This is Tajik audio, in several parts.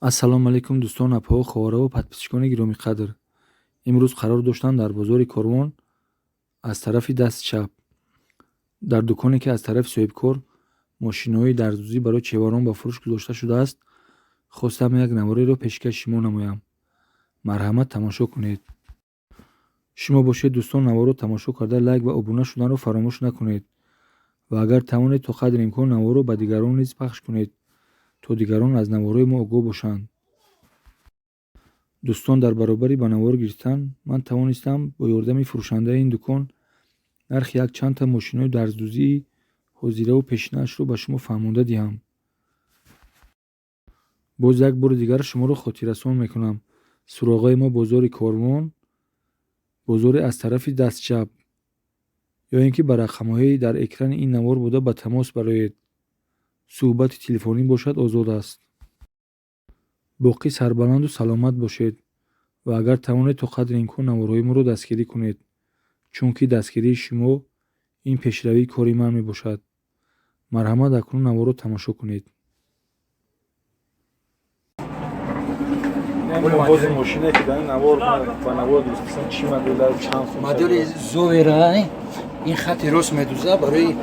Ассалому алайкум, дӯстон, апаҳо, хоҳарову подписчикони гиромиқадр. Имрӯз қарор доштам дар бозори Корвон, аз тарафи дасти чап, дар дуконе, ки аз тарафи соҳибкор мошинои дарздӯзӣ барои чеварон ба фурӯш гузошта шудааст, хостам як навореро пешкаши шумо намоям. Марҳамат, тамошо кунед. Шумо бошед, дӯстон, наворро тамошо карда, лайк ва обуна шуданро фаромӯш накунед ва агар тавонед, то қадри имкон наворро ба дигарон низ пахш кунед, то дигарон аз наворҳои мо огоҳ бошанд. Дӯстон, дар баробари ба навор гирифтан ман тавонистам бо ёрдами фурӯшандаи ин дукон нархи якчандта мошинои дарздӯзии ҳозираву пешинаашро ба шумо фаҳмонда диҳам. Боз як бори дигар шуморо хотиррасон мекунам: суроғаи мо бозори Корвон, бозори аз тарафи дастчап, ё ин ки ба рақамҳои дар экрани ин навор буда ба тамос бароед. Суҳбати телефонӣ бошад, озод аст. Боқӣ сарбаланду саломат бошед ва агар тавонед, то қадри имкон наворҳои моро дастгирӣ кунед, чунки дастгирии шумо ин пешравии кори ман мебошад. Марҳамат, акнун наворро тамошо кунед. Бози мошине, ки дар ин навор ба навор гирифтасан, чӣ модела, чанд сум? Модели Зовера, ин хати рост медуза, барои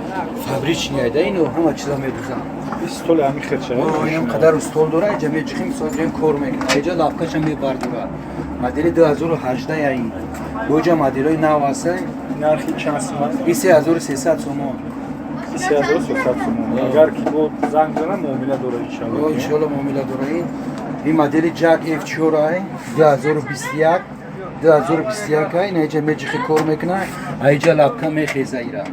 фабричный айда, ино ҳама чиза медуза. Столи ҳамин хелша? Инам қадар стол дора, иҷа меҷихим, мисол гирем, кор мекунад, иҷа лапкаша мебардора. Модели 2018 ин боҷа моделҳои нав ҳаста. Нархи чанд сум аст? И 3300 сомон. 3300 сомон. Агар ки бо занг занам, муомила дора, иншалло? Иншалло, муомила дора. Ин модели Ҷак F4 ай, 2021, 2021 ай. Ина иҷа меҷихи, кор мекунад, аиҷа лапка мехеза. Ира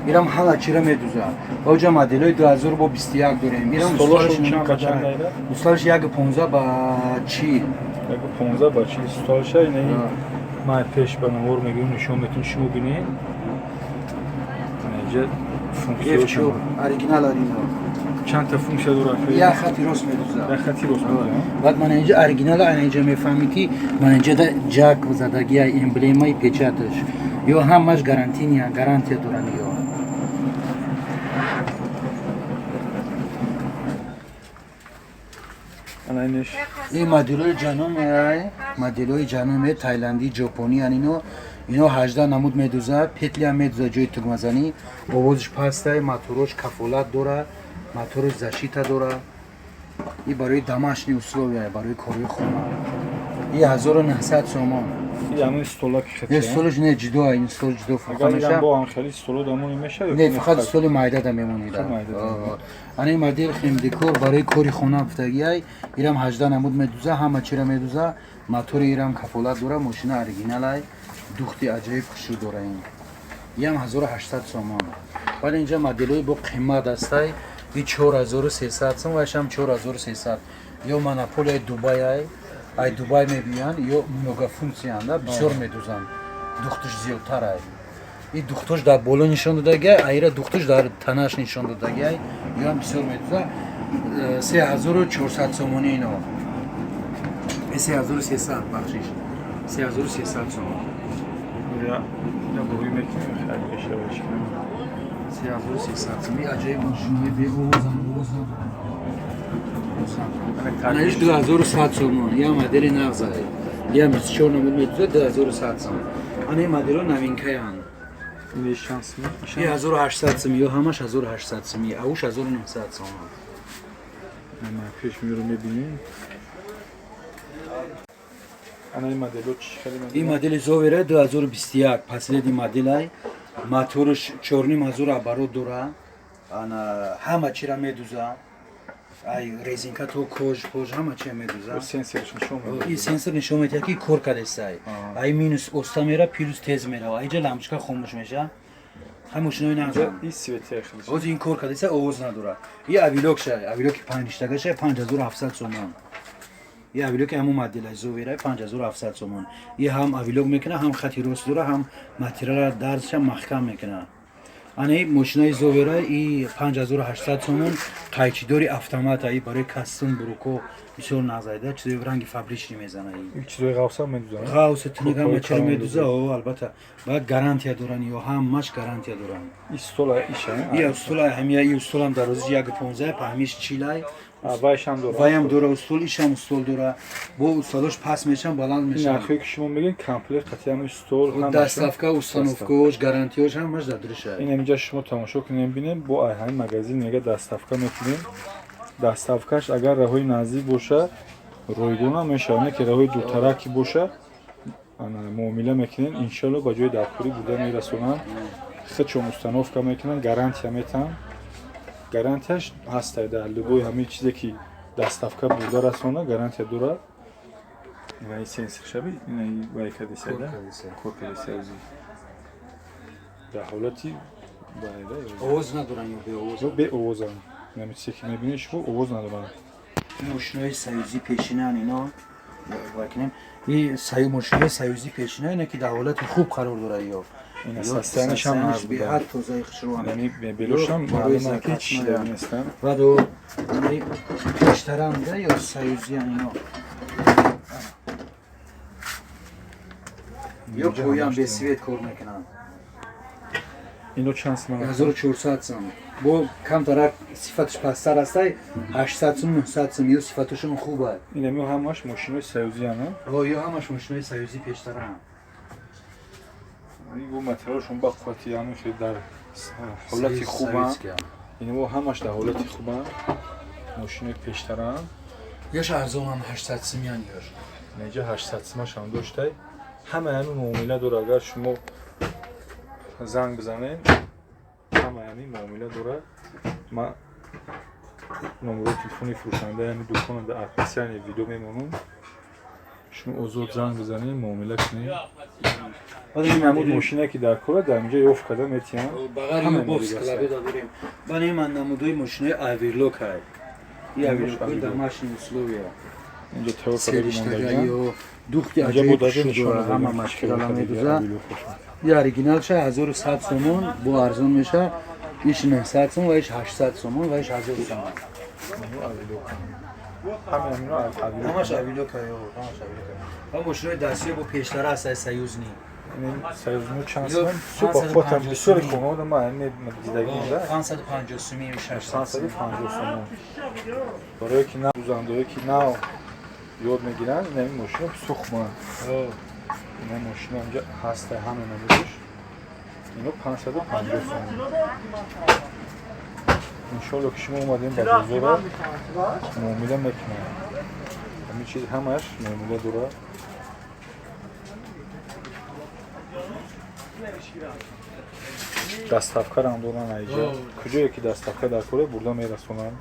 ирам ҳама чира медуза. Оҷа моделҳои 2021 дорем. Ирам устолаш 1,15 ба 40. 1,15 ба 40 столша. Ина ман пеш ба навор мегӯем, нишон метун, шумо бинед. Иҷа функсия оригинал арино. Чанд та функсия дорад? Як хати рост медуза. Як хати рост медуза. Баъд ман инҷа оригинал, ана инҷа мефаҳмӣ, ки ман инҷа Ҷак задагия, эмблемаи, печаташ. Ё ҳамаш гарантиния, гарантия доранд ё. Ин моделҳои ҷаноме, моделҳои ҷаноме, тайландӣ, ҷопонӣ ан ино. Ино 18 намуд медуза, петлиам медуза, ҷои тугмазанӣ, овозиш пастай, моторош кафолат дора, моторош защита дора. И барои домашние условия, барои кори хона. И 1900 сомон. Столаш не, ҷудо, ин стол ҷудо фурӯхта меша. Не, фақат столи майдада мемонид. Ана ин модел химдекор, барои кори хона гуфтагиай. Ирам 18 намуд медуза, ҳама чира медуза, мотори ирам кафолат дора, мошина оригиналай, духти аҷоиб хушрӯ дора. Ин иам 1800 сомон. Вале инҷа моделҳои бо қимат ҳастай. И 4300 сом, вайшам 4300. Ё монополияи Дубайай, ай Дубай мебиёянд, ё многофунксияанда, бисёр медузанд, духтуш зиёдтарай. И духтуш дар боло нишон додагиай, аира духтуш дар танаш нишон додагиай. Ёам бисёр медуза. 3400 сомони ино. 3300, бахшиш, 3300 сомон. 3300 сом. Аҷоиб мошинои беовозам, овозам. Анаиш 2100 сомон. Я модели нағзае, я 24 намуд медуза, 2100 сом. Ана ин моделҳо новинкаянд. И 1800 сом, ё ҳамаш 1800 сом, ауш 1900 сомон. Пеш меро мебинем. Ин модели Зовера 2021, последний моделай, моторш 4500 оборот дора, ана ҳама чира медуза, ай резинка то кож пож, ҳама чия медуза. И сенсор нишон медиҳад, ки кор кардесай. Ай минус оста мера, плюс тез мерава, айҷа лампочка хомӯш меша. Ҳай мошинои нағзам. Ҳозир ин кор кардеса, овоз надорад. И авилок шай, авилоки панҷиштагаша, 5700 сомон. И авилоки ҳамун моделай Зоверай, 5700 сомон. И ҳам авилок мекунад, ҳам хати рост дора, ҳам материала дарзша маҳкам мекунад. Ана мошинаи Зовера и 5800 сомон, қайчидори автомата. И барои костюм, бруко бисёр нағзайда, чизои ранги фабричный мезана. Чизои ғавса медуза? Ғавса, тунук, ҳама чиро медуза. О, албатта, баъд гарантия доранд, ё ҳамаш гарантия доранд. И стола иша? И стола ҳамия, и столам дарозиш 1,15, паҳмиш 40-ай. Вайшам дора. Ваям дора устол, ишам устол дора. Бо устолош паст мешан, баланд мешан. Нархе ки шумо мегӯед комплект қатъиян стол, ҳамаш доставка, установкаош, гарантияш ҳамаш дар дуруша. Ин инҷа шумо тамошо кунем, бинем, бо ҳамин магазин мега доставка мекунем. Доставкаш агар роҳҳои наздик боша, ройгон ҳам мешавад, не ки роҳҳои дуртарак ки боша, ана муомила мекунем, иншалло ба ҷои даркорӣ бурда мерасонанд. Худшон установка мекунанд, гарантия метаҳанд. Гарантияш ҳаста дар любой ҳамин чизе ки доставка бурда расона, гарантия дорад. Ина ин сенсор шаби, ина ин вай кадисайда, кор кадисайзи. Дар ҳолати байда овоз надоранд ё беовоз? Ё беовозанд. Ина чизе ки мебинед шумо овоз надоранд. Мошинои союзӣ пешинан ино вакинем. И мошинои союзӣ пешина ина ки дар ҳолати хуб қарор дорад ё. Ина состоянишам нағз буда. Беҳад тозаи хушрӯ. Яъне мебелошам маълум ки чӣ шида нестам. Баъд пештарам да ё союзиан ино. Ё поям без свет кор мекунанд. Ино чанд сум? 1400 сум. Бо камтарак сифаташ пасттар астай, 800 сум, 900 сум, ё сифаташон хуб аст. Ина мо ҳамаш мошинои союзиан, а? Ё ҳамаш мошинои союзӣ пештаранд. Ин материалшон ба қуввати ҳамин хел дар ҳолати хубанд. Ино ҳамаш дар ҳолати хубанд. Мошинои пештаранд. Ёш арзонам 800 сумян ёш. Инҷа 800 сумаш ҳам доштай. Ҳама ҳамин муомила дорад. Агар шумо занг бизанед, ҳама ҳамин муомила дорад. Ман номерои телефони фурӯшандаи ҳамин дукона дар описании видео мемонам. Шумо озод занг бизанед, муомила кунед. Ин намуд мошине ки дар кора дар инҷа ёфт карда метиҳанд. Бағар ё бо склабеда дорем. Бани ман намудои мошинои Аверлок ҳай. И Аверлок домашние условия. Инҷа тайёр карда мондагиан. Духти аҷоиб шудора, ҳама материала медуза. И оригиналша 1100 сомон бо арзон меша, иш 900 сом ва иш 800 сомон ва иш 1000 сомон. Ҳамаш Авилок ҳай, ҳамаш Авилок. Ва мошинои дастӣ бо пештара аст, союзни. Союзни чанд сом? Супер, хотам бисёри хонавода ман ҳамин дидагим да. 550 сомон, 650 сомон. Барое ки нав дузандое ки нав ёд мегиранд, ин ҳамин мошино бисёр хубанд. Ина мошино инҷа ҳаста ҳама намудиш. Ино 550 сомон. Иншолло ки шумо омадем ба бозора муомила мекунем. Ҳамин чиз ҳамаш муомила дорад. Доставкаро ҳам доранд айҷа. Куҷое ки доставка дар кора бурда мерасонанд.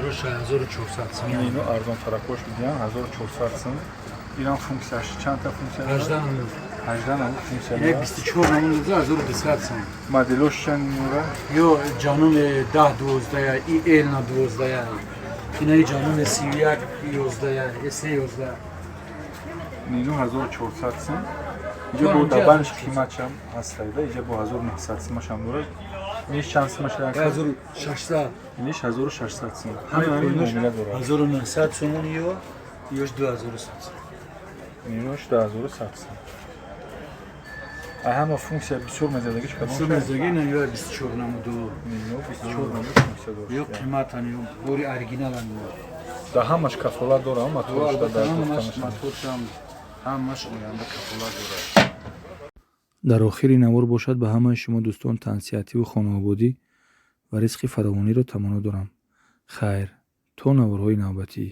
Роша 1400 сум. Ино арзонтаракош медиҳанд 1400 сум. Инам функсияш чандта функсия дорад? 18 намуд. 18 намуд функсия Ина дорад. 24 намуд 1200 сум. Моделош чанд нура? Ё ҷанум 10 12 и Л на 12. Ина ҷанум 31 11 С 11. Ино 1400 сум. Инҷа бо дабанш қиматшам ҳастайда. Инҷа бо 1900 сумашам дорад. Иниш чанд сумаш 1600. Иниш 1600 сум. Ҳамин муомила дорад. 1900 сомон ё ёш 2100 сум. Инош 2100 сум. Ҳама функсия бисёр мезадагиш кадом? Бисёр мезадаги ина ё 24 намуду. Ино 24 намуд функсия дорад. Ё қиматан ё бори оригиналан ё. Да ҳамаш кафолат дорад, моторш да ҳамаш моторшам ҳамаш оянда кафолат дорад. Дар охири навор бошад ба ҳамаи шумо дӯстон тансиҳативу хонаободӣ ва ризқи фаровониро таманно дорам. Хайр, то наворҳои навбатӣ.